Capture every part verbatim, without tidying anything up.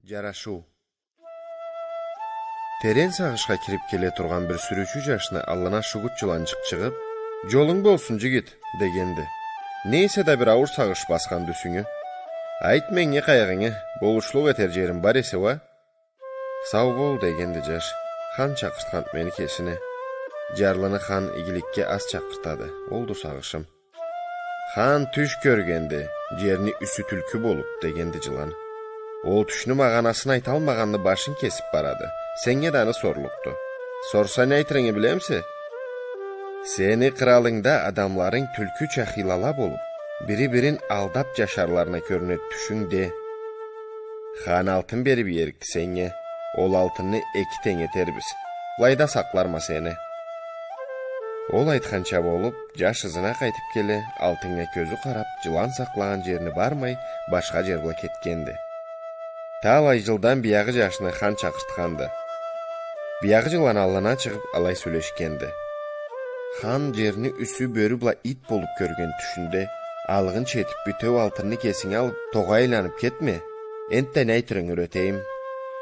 Джарашыу. Терен сагъышха кирип келе тургъан бир сюрюучю джашны аллына шугут джыланджыкъ чыгъып: «Джолунг болсун, джигит», — дегенди. «Не эсе да бир ауур сагъыш басханды юсюнгю. Айт меннге къайгъынгы, болушлукъ этер джерим бар эсе уа». «Сау бол», — дегенди джаш. «Хан чакъыртханды мени кесине. Джарлыны хан игиликге аз чакъыртады. Олду сагъышым». «Хан тюш кёргенди, джерни юсю тюлкю болуп», — дегенди джылан. «Ол тюшню магъанасын айталмагъанны башын кесип барады. Сеннге да аны сорлукъду. Сорса, не айтырынгы билемисе? Сени къыралынгда адамларынг тюлкюча хыйлала болуп, бири-бирин алдап джашарларына кёрюнеди тюшюнг де. Хан алтын берип иерикди сеннге. Ол алтынны эки тенг этербиз. Былайда сакъларма сени». Ол айтханча болуп, джаш ызына къайтып келе, алтыннга кёзю къарап, джылан сакълагъан джерни бармай, башха джер бла кетгенди. Талай джылдан биягъы джашны хан чакъыртханды. Биягъы джылан аллына чыгъып, алай сёлешгенди. Хан джерни юсю бёрю бла ит болуп кёрген тюшюнде: «Алгъынча этип бютеу алтынны кесинге алып, тогъай айланып кетме. Энтда не айтырынгы юретейим.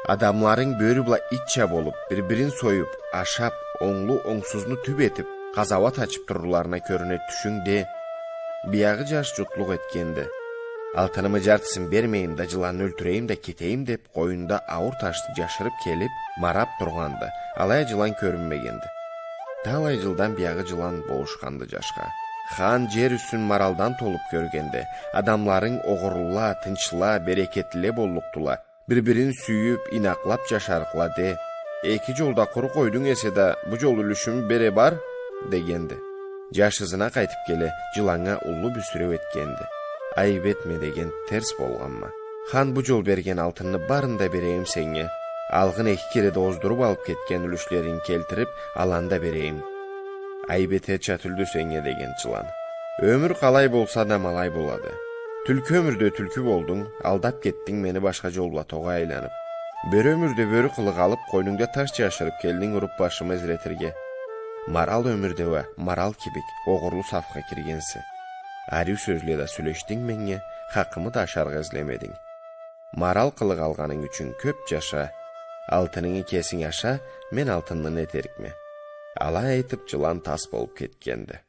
Адамларынг бёрю бла итча болуп, бир-бирин союп, ашап, онглу-онгсузну тюп этип, къазауат ачып турурларына кёрюнеди тюшюнг де». Биягъы джаш джутлукъ этгенди. «Алтынымы джартысын бермейим да, джыланны ёлтюрейим да кетейим», — деп, къойнунда ауур ташны джашырып келип, марап тургъанды. Алай а джылан кёрюнмегенди. Талай джылдан биягъы джылан болушханды джашха. Хан джер юсюн маралдан толуп кёргенди. «Адамларынг огъурлула, тынчла, берекетлиле боллукъдула. Бир-бирин сюйюп, ийнакълап джашарыкъла де. Эки джол да къуру къойдунг эсе да, бу джол юлюшюмю бере бар», — дегенди. Джаш ызына къайтып келе, джыланнга уллу бюсюреу этгенди. «Айып этме, — деген, — терс болгъанма. Хан бу джол берген алтынны барын да берейим сеннге. Алгъын эки кере да оздуруп алып кетген юлюшлеринги келтирип, аланы да берейим». «Айып этерча тюлдю сеннге, — деген джылан. — Ёмюр къалай болса да, ма алай болады. Тюлкю ёмюрде тюлкю болдунг, алдап кетдинг мени башха джол бла тогъай айланып. Бёрю ёмюрде бёрю къылыкъ алып, къойнунгда таш джашырып келдинг уруп башымы эзиретирге. Марал ёмюрде уа марал кибик огъурлу сафха киргенсе. Ариу сёзле да сёлешдинг меннге, хакъымы да ашаргъа излемединг. Марал къылыкъ алгъанынг ючюн кёп джаша, алтынынгы кесинг аша, мен алтынны не этерикме?» Алай айтып, джылан тас болуп кетгенди.